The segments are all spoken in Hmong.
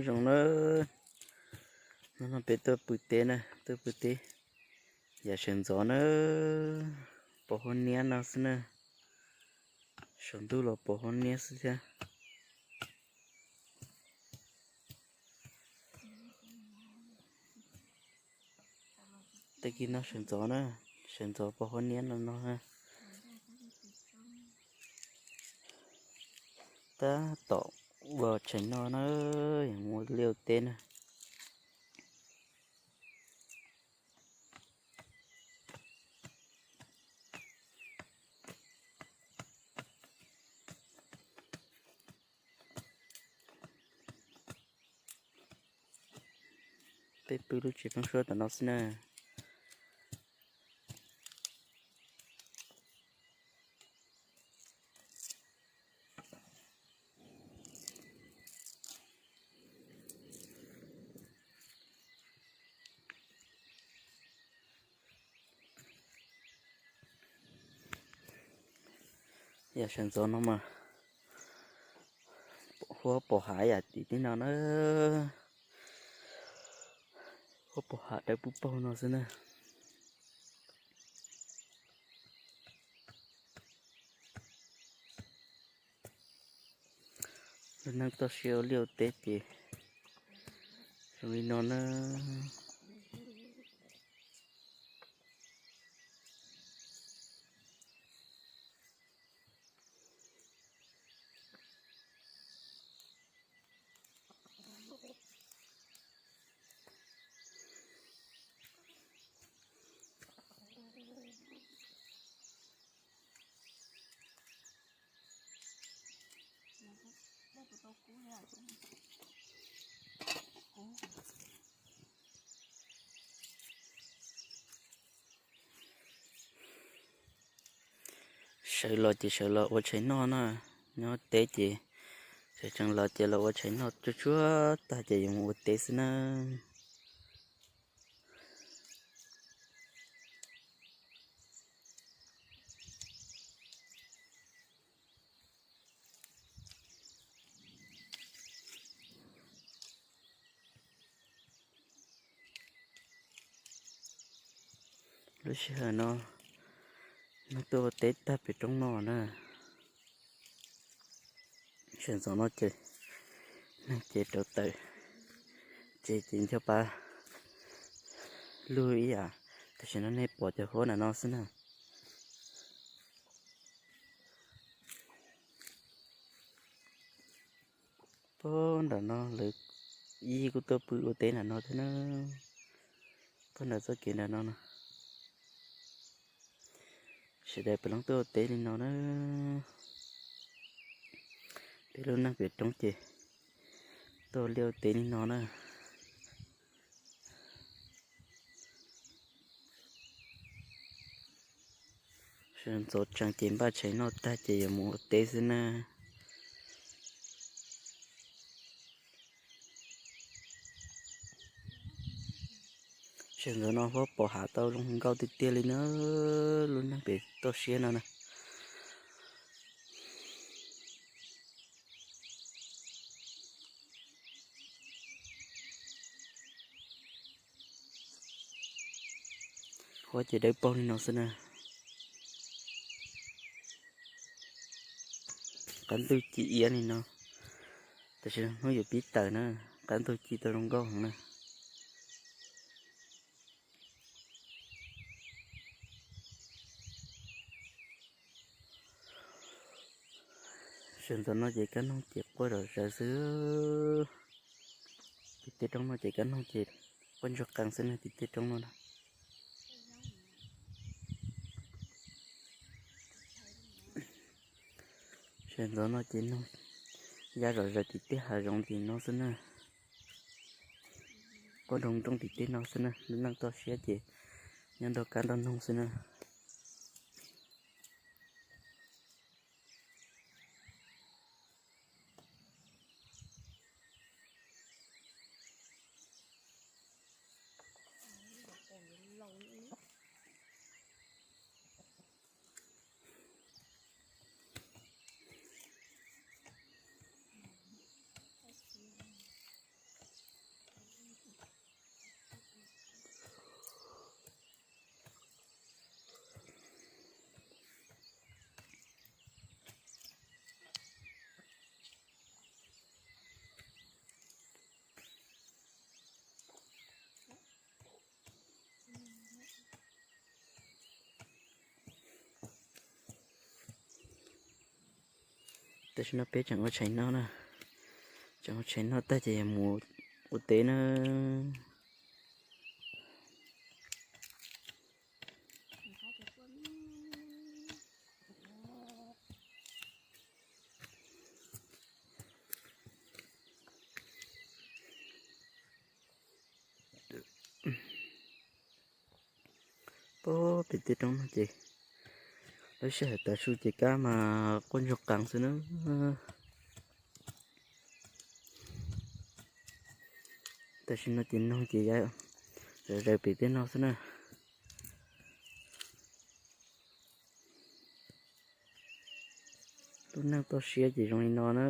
Zoo na, hnub no peb tuaj pw teb na, tuaj pw teb yam sawv ntxov na, pos huab niab no xwb na. Saum ntuj los pos huab niab xwb thiab. Tag kis no sawv ntxov na, sawv ntxov pos huab niab no no na. Tab tom ua tshais noj na, ua liaj ua teb na. Peb pw lub tsev pheeb suab tom no xwb na. Yam sawv ntxov no mas huab pos hav yam tim teb no na, huab pos hav dawb paug paug no xwb na. Lub neej toj siab ua liaj ua teb ces zoo li no na. Sawv los ces sawv los ua tshais noj na, nyob teb ces sawv tsees los ces los ua tshais noj tsuag tsuag tag ces yuav mus ua teb xwb na. Lub sij hawm no neeg tuaj ua teb tag pem roob no na. Sawv ntxov no ces neeg ces rauv taws, tsev ces ncho pa lug ib yam, tam sim no nej pom cov huab ntawm no xwb na. Puag nram no lawv ib yig kuj tuaj pw ua teb nram no thiab na. Puag nram txoj kev nram no no, sawv daws peb leej tuaj ua teb li no na. Peb lub neej pem roob ces tuaj ua liaj ua teb li no na. Sawv ntxov tsees ces npaj tshais noj tag ces yuav mus ua teb xwb na. Sawv ntxov no huab pos hav tau zoo nkauj tiag tiag li na, lub neej pem toj siab no na. Huab ces dawb paug li no xwb na. Qab ntuj ci iab li no, tam sim no hnub yuav pib tawm na, qab ntuj ci tau zoo nkauj heev na. Sawv ntxov no ces kab noog ces quaj zom zaws xwb. Tim tej roob no ces kab noog ces quaj ntsuag qees xwb na, tim tej roob no na. Sawv ntxov no ces noog ya zom zaws tim tej hav zoov tim no xwb na. Quaj nroo nrooj tim tej no xwb na, lub neej toj siab ces nyob nrog kab nrog noog xwb na. Tam sim no peb tseem ua tshais noj na, tseem ua tshais noj tag ces mus ua teb na. Puag pem tej roob no ces lub sij hawm tav su ces kab mas quaj ntsuag qees xwb na. Tam sim no ces noog ces yav zawv pem tej no xwb na. Lub neej toj siab ces zoo li no na.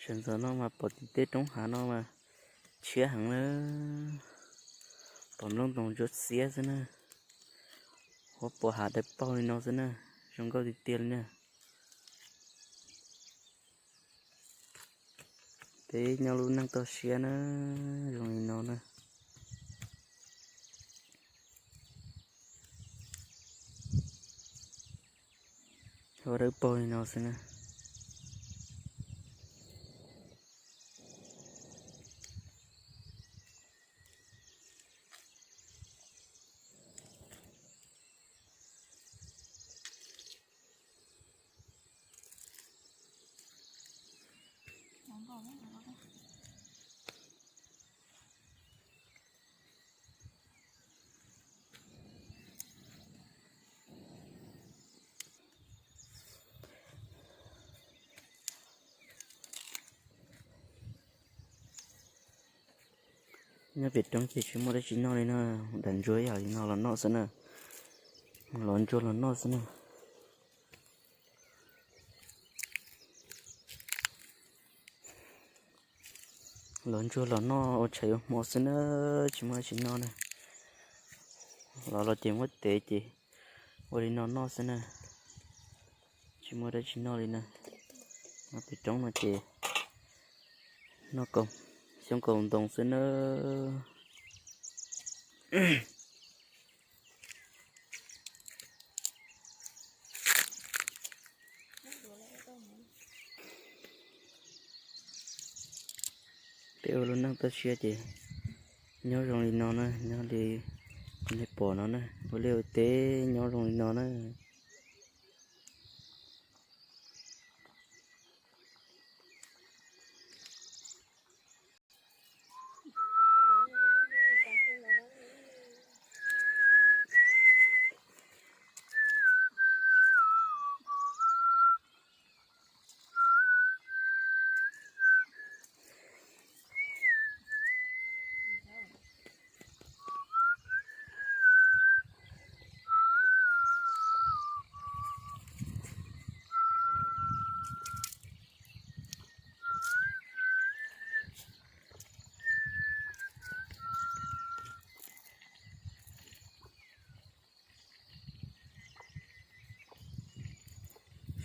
Sawv ntxov no mas pom tim tej roob hav no mas tshiab heev na, pom nplooj ntoo ntsuab xiab xwb na, huab pos hav dawb paug li no xwb na, zoo nkauj tiag tiag li na. Peb nyob lub neej toj siab na, zoo li no na. Huab dawb paug li no xwb na. Nyob pem roob ces tsis muaj dab tsi noj li na, daim ntsuag yam li no los noj xwb na, los ntsuag los noj xwb na. Los ntsuag los noj ua tshais ua hmo xwb na, tsis muaj dab tsi noj na. Los los ces muab tev ces ua li no noj xwb na, tsis muaj dab tsi noj li na. Nyob pem roob no ces noj xyoob kaus ntoo xwb na. Peb ua lub neej toj siab ces nyob zoo li no na, nyob li nej pom no na, ua liaj ua teb nyob zoo li no na.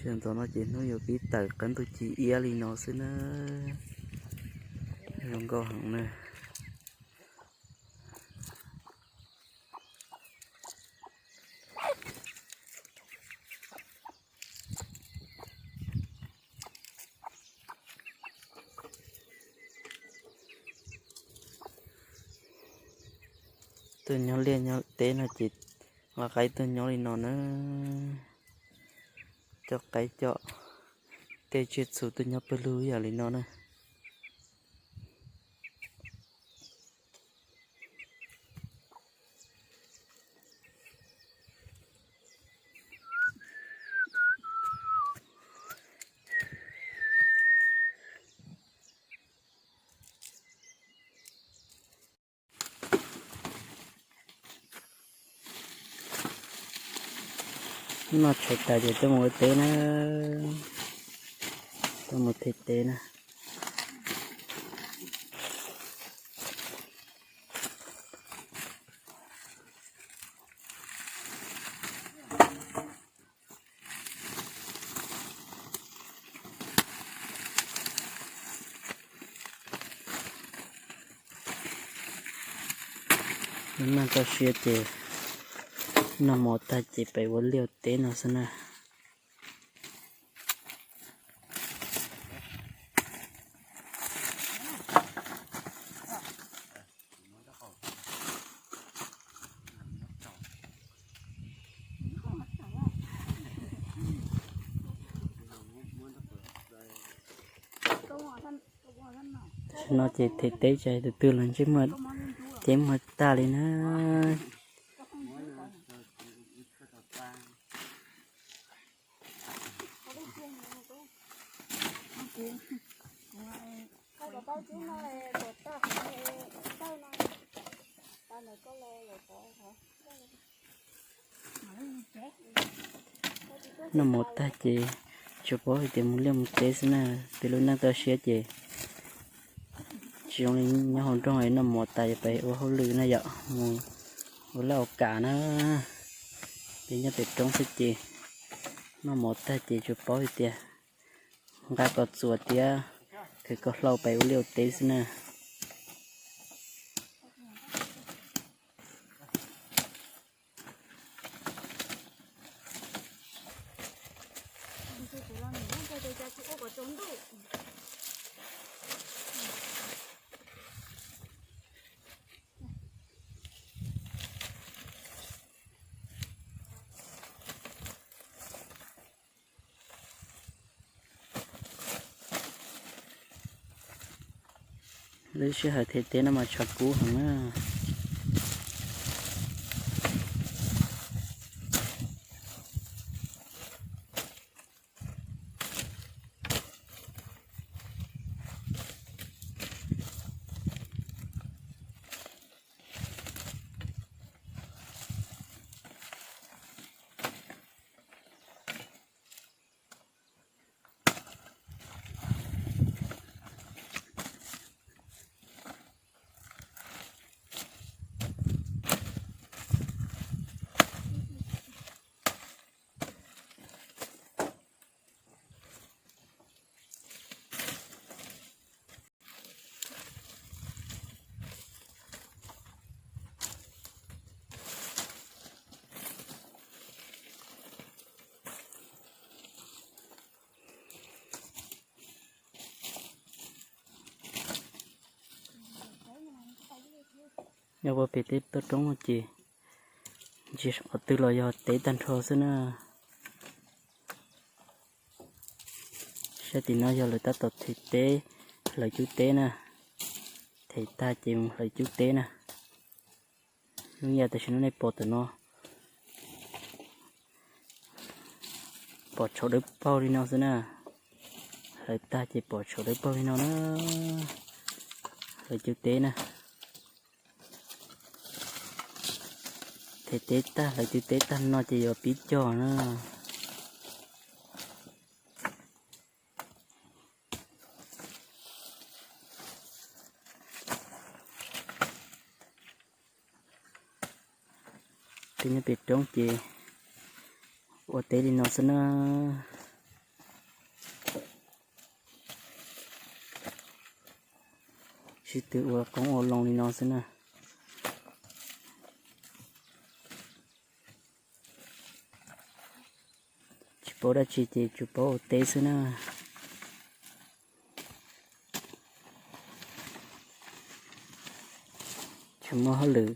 Sawv ntxov no ces hnub yuav pib tawm qab ntug ci iab li no xwb na. Zoo nkauj heev na. Tuaj nyob liaj nyob teb no ces nqa qaib tuaj nyob li no na. Coj qaib coj tej tsiaj txhu tuaj nyob pawg lug yam li no na. Noj tshais tas ces tuaj mus ua teb na, tuaj mus them teb na. Noj tau siav ces noj mov tag ces pem ua liaj ua teb no xwb na. Tam sim no ces them teb ces tus twg los ntsej muag cev muag tag li na. Noj mov tag ces tsuas paub hais tias mus liaj mus teb xwb na, peb lub neej toj siab ces tsis zoo li nyob hauv nroog noj mov tas peb ua hauj lwm na yom, mus ua laj ua kam na. Peb nyob pem roob xwb ces noj mov tag ces tsuas paub hais tias nqa koj txuas thiab khwv koj hlau pem ua liaj ua teb xwb na. Lub sij hawm them teb no mas tshav kub heev na. Nyob pem tej toj roob no ces ntsia qhov twg los yog teb tag nrho xwb na. Saib tim no yog lawv tab tom them teb, hlawv cub teb na. Them tag ces mus hlawv cub teb na. Lub yam tam sim no nej pom tam no pom tshauv dawb paug li no xwb na. Hlawv tag ces pom tshauv dawb paug li no na. Hlawv cub teb na. Them teb tag, hlawv cub teb tag no ces yuav pib cog na. Peb nyob pem roob ces ua teb li no xwb na. Sib tw ua qoob ua loo li no xwb na. Tsis paub dab tsi ces tsuas paub ua teb xwb na. Tsis muaj hauj lwm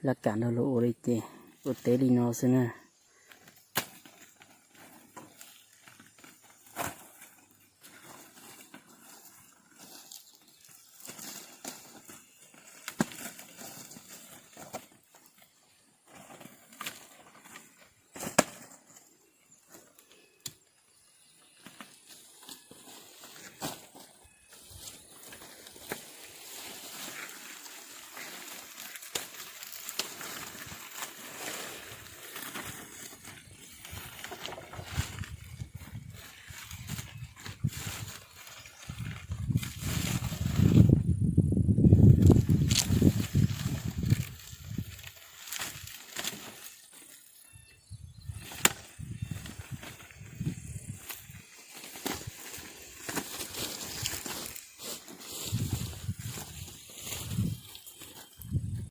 laj kam nrog luag ua li ces ua teb li no xwb na.